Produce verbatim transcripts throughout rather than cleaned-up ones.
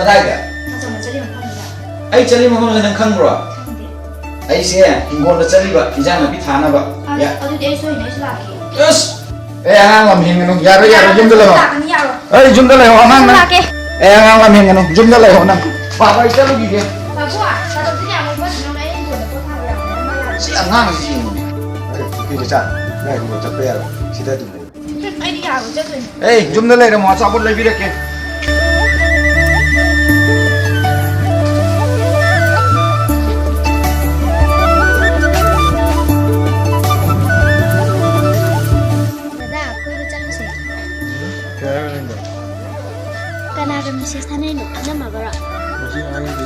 ꯀꯗꯥꯏꯗ? ꯑꯆꯝꯕ ꯆꯠꯂꯤ ꯃꯐꯝꯗꯨꯗ꯫ ꯑꯩ ꯆꯠꯂꯤ ꯃꯐꯝꯁꯦ ꯅꯪ ꯈꯪꯕ꯭ꯔꯣ? ꯈꯪꯗꯦ꯫ ꯑꯩꯁꯦ ꯍꯤꯡꯒꯣꯜꯗ ꯆꯠꯂꯤꯕ, ꯏꯟꯖꯥꯡ ꯅꯥꯄꯤ ꯊꯥꯅꯕ꯫ ꯑꯁ, ꯌꯥ- ꯑꯗꯨꯗꯤ ꯑꯩ ꯁꯣꯏꯗꯅ ꯑꯩꯁꯨ ꯂꯥꯛꯀꯦ꯫ ꯑꯁ! ꯑꯦ, ꯑꯉꯥꯡ ꯂꯝ ꯍꯦꯟꯒꯅꯨ꯫ ꯌꯥꯔꯣꯏ, ꯌꯥꯔꯣꯏ, ꯌꯨꯝꯗ ꯂꯩꯍꯧ꯫ ꯂꯥꯛꯀꯅꯤ, ꯌꯥꯔꯣꯏ꯫ ꯑꯩ ꯌꯨꯝꯗ ꯂꯩꯍꯧ, ꯑꯉꯥꯡ ꯑꯩꯁꯨ ꯅꯪ꯫ ꯂꯥꯛꯀꯦ꯫ ꯑꯦ, ꯑꯉꯥꯡ ꯂꯝ ꯍꯦꯟꯒꯅꯨ꯫ ꯌꯨꯝꯗ ꯂꯩꯍꯧ ꯅꯪ꯫ ꯄꯥꯕ ꯑꯩ ꯆꯠꯂꯨꯈꯤꯒꯦ꯫ ꯕꯥꯕꯨ, ꯇꯥꯇꯣꯟꯁꯤꯅ ꯌꯥꯝ ꯃꯣꯠꯄꯁꯤꯅ ꯑꯩ ꯍꯤꯡꯒꯣꯜꯗ ꯄꯣꯠ ꯊꯥꯕ ꯌꯥꯎꯕꯅꯦ, ꯑꯃ ꯌꯥꯗꯦ꯫ ꯁꯤ ꯑꯉꯥꯡꯁꯤ ꯌꯦꯡꯉꯨꯅꯦ꯫ ꯑꯩ ꯅꯨꯄꯤ ꯃꯆꯥ, ꯅꯪ ꯍꯤꯡꯒꯣꯜ ꯆꯠꯄ ꯌꯥꯔꯣꯏ꯫ ꯁꯤꯗ ꯑꯗꯨꯝ ꯂꯩꯌꯨ꯫ ꯎꯝ, ꯑꯩꯗꯤ ꯌꯥꯔꯣꯏ ꯆꯠꯇꯣꯏꯅꯦ꯫ ꯑꯦ, ꯌꯨꯝꯗ ꯂꯩꯔꯝꯃꯣ, ꯑꯆꯥꯄꯣꯠ ꯂꯩꯕꯤꯔꯛꯀꯦ꯫ ꯗꯗꯥ, ꯀꯣꯏꯕ ꯆꯠꯂꯨꯁꯦ꯫ ꯀꯩ ꯍꯥꯏꯕ ꯅꯪꯗꯣ? ꯀꯅꯥꯒ ꯃꯦꯁꯦꯖ ꯊꯥꯅꯩꯅꯣ? ꯏꯅꯝꯃꯒꯔꯣ? ꯍꯧꯖꯤꯛ ꯍꯥꯏꯔꯤꯗꯨ꯫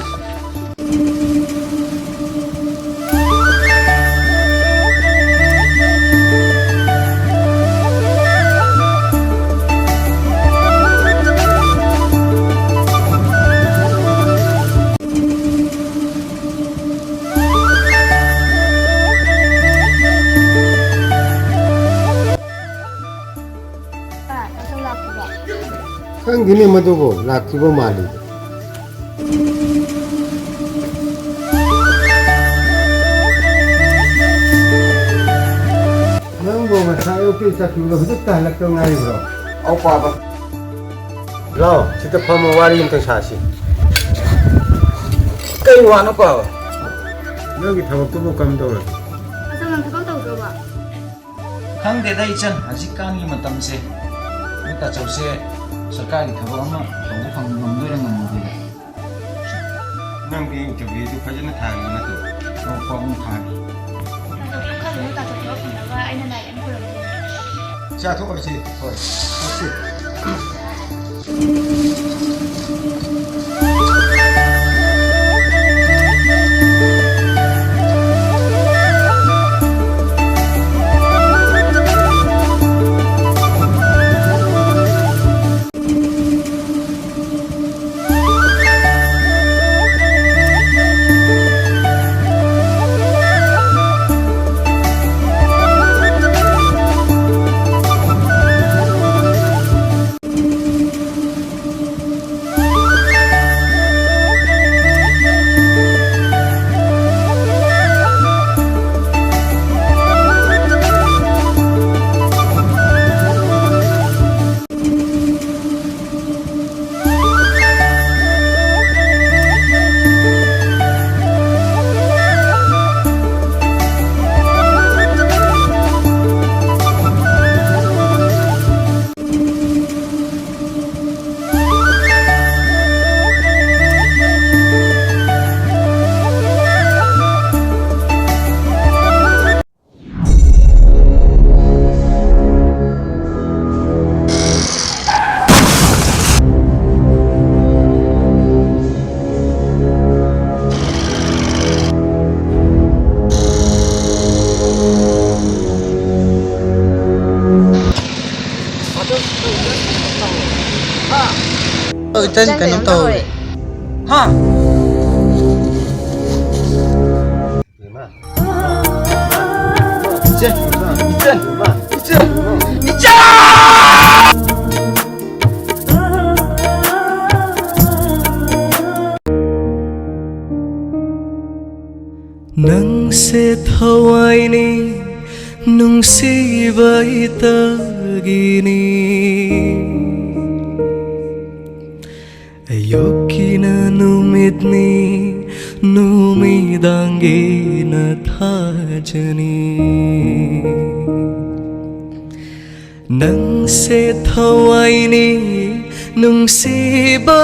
ꯄꯥ, ꯇꯥꯇꯣꯟ ꯂꯥꯛꯇ꯭ꯔꯤꯕꯣ? ꯈꯪꯗꯦꯅꯦ ꯃꯗꯨꯕꯨ, ꯂꯥꯛꯇ꯭ꯔꯤꯕ ꯃꯥꯜꯂꯤ꯫ ꯅꯪꯕꯨ ꯉꯁꯥꯏ ꯑꯌꯨꯛꯇꯩ ꯆꯠꯈꯤꯕꯗꯣ ꯍꯧꯖꯤꯛꯇ ꯍꯜꯂꯛꯇ ꯉꯥꯏꯔꯤꯕ꯭ꯔꯣ? ꯑꯧ, ꯄꯥꯕ꯫ ꯂꯥꯎ, ꯁꯤꯗ ꯐꯝꯃ ꯋꯥꯔꯤ ꯑꯝꯇ ꯁꯥꯁꯤ꯫ ꯀꯩ ꯋꯥꯅꯣ, ꯄꯥꯕ? ꯅꯪꯒꯤ ꯊꯕꯛꯇꯨꯕꯨ ꯀꯝꯗꯧꯔꯒꯦ? ꯑꯆꯧ, ꯅꯪ ꯊꯕꯛ ꯇꯧꯗ꯭ꯔꯕꯣ? ꯈꯪꯗꯦꯗ ꯏꯆꯟ, ꯍꯧꯖꯤꯛꯀꯥꯟꯒꯤ ꯃꯇꯝꯁꯦ, ꯅꯣꯏ ꯇꯥꯆꯧꯁꯦ ꯁꯔꯀꯥꯔꯒꯤ ꯊꯕꯛ ꯑꯃ ꯇꯧꯕ ꯐꯪ-, ꯉꯝꯗꯣꯏꯔꯥ ꯉꯝꯃꯣꯏꯗꯣꯏꯔꯥ? ꯅꯪꯗꯤ ꯏꯟꯇꯔꯚ꯭ꯌꯨꯗꯨ ꯐꯖꯅ ꯊꯥꯈꯤꯕ ꯅꯠꯇ꯭ꯔꯣ? ꯑꯧ, ꯄꯥꯕꯨꯡ ꯊꯥꯈꯤ꯫ ꯇꯥꯆꯧ, ꯀꯩꯝ ꯈꯜꯂꯨꯅꯨ, ꯇꯥꯆꯧ ꯊꯕꯛ ꯐꯪꯅꯕ ꯑꯩꯅ ꯂꯥꯏ ꯀꯟꯅ ꯈꯨꯔꯨꯝꯒꯦ꯫ ꯆꯥꯊꯣꯛꯑꯁꯤ꯫ ꯍꯣꯏ, ꯆꯠꯁꯤ꯫ ꯍꯥ? ꯑꯣ, ꯏꯆꯟ ꯏꯆꯟ ꯀꯩꯅꯣ ꯀꯩꯅꯣꯝ ꯇꯧꯔꯦ꯫ ꯇꯧꯔꯦ꯫ ꯍꯥ? ꯏꯆꯟ! ꯏꯆꯟ! ꯏꯆꯟ! ꯏꯆꯟ! ꯅꯪꯁꯦ ꯊꯋꯥꯏꯅꯤ, ꯅꯨꯡꯁꯤꯕ ꯏꯇꯒꯤꯅꯤ꯫ ꯑꯌꯨꯛꯀꯤꯅ ꯅꯨꯃꯤꯠꯅꯤ, ꯅꯨꯃꯤꯗꯥꯡꯒꯤꯅ ꯊꯥꯖꯅꯤ꯫ ꯅꯪꯁꯦ ꯊꯋꯥꯏꯅꯤ, ꯅꯨꯡꯁꯤꯕ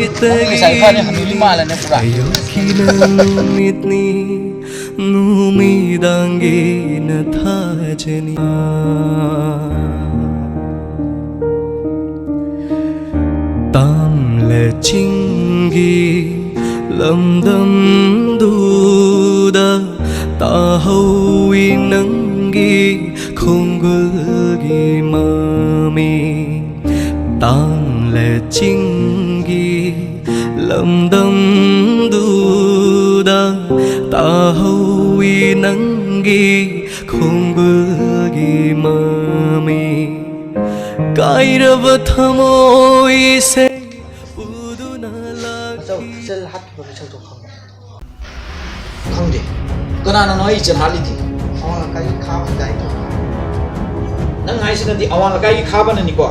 ꯏꯇꯒꯤ꯫ ꯂꯩꯁꯥꯕꯤ ꯐꯥꯅꯤ, ꯍꯅꯨꯕꯤ ꯃꯥꯜꯂꯅꯤ ꯄꯨꯔꯥ꯫ ꯑꯌꯨꯛꯀꯤꯅ ꯅꯨꯃꯤꯠꯅꯤ, ꯅꯨꯃꯤꯗꯥꯡꯒꯤꯅ ꯊꯥꯖꯅꯤ꯫ ꯇꯥꯝꯂ ꯆꯤꯡꯒꯤ ꯂꯝꯗꯝꯗꯨꯗ ꯇꯥꯍꯧꯏ ꯅꯪꯒꯤ ꯈꯣꯡꯒꯨꯜꯒꯤ ꯃꯃꯤ꯫ ꯇꯥꯝꯂ ꯆꯤꯡꯒꯤ ꯂꯝꯗꯝꯗꯨꯗ ꯇꯥꯍꯧꯏ ꯅꯪꯒꯤ ꯈꯣꯡꯒꯨꯜꯒꯤ ꯃꯃꯤ꯫ ꯀꯥꯏꯔꯕ ꯊꯃꯣꯏꯁꯦ ꯄꯨꯗꯨꯅ ꯂꯥꯛꯈꯤ꯫ ꯆꯦꯜ ꯍꯥꯠꯈꯤꯕ ꯃꯤꯁꯛꯇꯣ ꯈꯪꯕ꯭ꯔꯥ? ꯈꯪꯗꯦ꯫ ꯀꯅꯥꯅꯅꯣ ꯑꯩ ꯏꯆꯟ ꯍꯥꯠꯂꯤꯗꯤ? ꯑꯋꯥꯡ ꯂꯩꯀꯥꯏꯒꯤ ꯈꯥꯕ ꯒꯥꯔꯤ ꯇꯣꯡꯉꯤ꯫ ꯅꯪ ꯍꯥꯏꯁꯤꯅꯗꯤ ꯑꯋꯥꯡ ꯂꯩꯀꯥꯏꯒꯤ ꯈꯥꯕꯅꯅꯤꯀꯣ?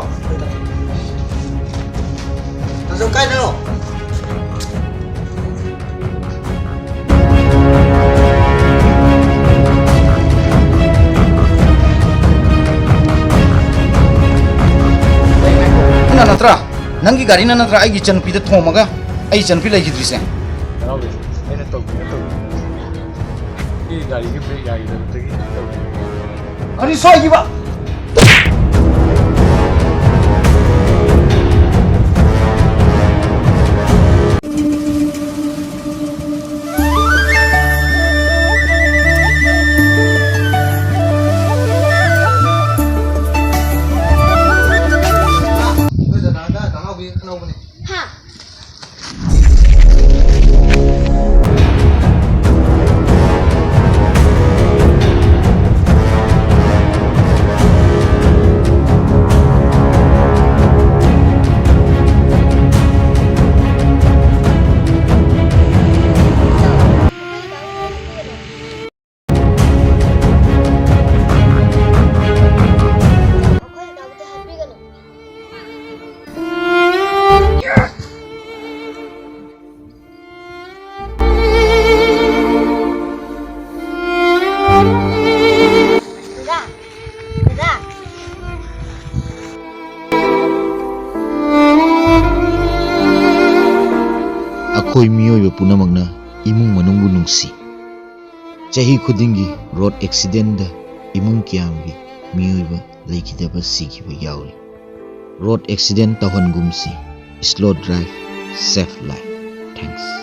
ꯇꯥꯆꯧ, ꯀꯥꯏꯗꯅꯣ? ꯅꯪꯅ ꯅꯠꯇ꯭ꯔꯥ? ꯅꯪꯒꯤ ꯒꯥꯔꯤꯅ ꯅꯠꯇ꯭ꯔꯥ ꯑꯩꯒꯤ ꯏꯆꯟꯅꯨꯄꯤꯗ ꯊꯣꯝꯃꯒ ꯑꯩ ꯏꯆꯟꯅꯨꯄꯤ ꯂꯩꯈꯤꯗ꯭ꯔꯤꯁꯦ? ꯍꯔꯥꯎꯕꯤ, ꯑꯩꯅ ꯇꯧꯒꯦꯅ ꯇꯧꯕꯅꯤ꯫ ꯑꯩꯒꯤ ꯒꯥꯔꯤꯒꯤ ꯕ꯭ꯔꯦꯛ ꯌꯥꯈꯤꯗꯕꯗꯒꯤ ꯇꯧꯕꯅꯤ꯫ ꯒꯥꯔꯤ ꯁꯣꯏꯈꯤꯕ꯫ ꯑꯩꯈꯣꯏ ꯃꯤꯑꯣꯏꯕ ꯄꯨꯝꯅꯃꯛꯅ ꯏꯃꯨꯡ ꯃꯅꯨꯡꯕꯨ ꯅꯨꯡꯁꯤ꯫ ꯆꯍꯤ ꯈꯨꯗꯤꯡꯒꯤ ꯔꯣꯗ ꯑꯦꯛꯁꯤꯗꯦꯟꯗ ꯏꯃꯨꯡ ꯀꯌꯥꯝꯒꯤ ꯃꯤꯑꯣꯏꯕ ꯂꯩꯈꯤꯗꯕ, ꯁꯤꯈꯤꯕ ꯌꯥꯎꯔꯤ꯫ ꯔꯣꯗ ꯑꯦꯛꯁꯤꯗꯦꯟ ꯇꯧꯍꯟꯒꯨꯝꯁꯤ꯫ Slow drive, save life. Thanks.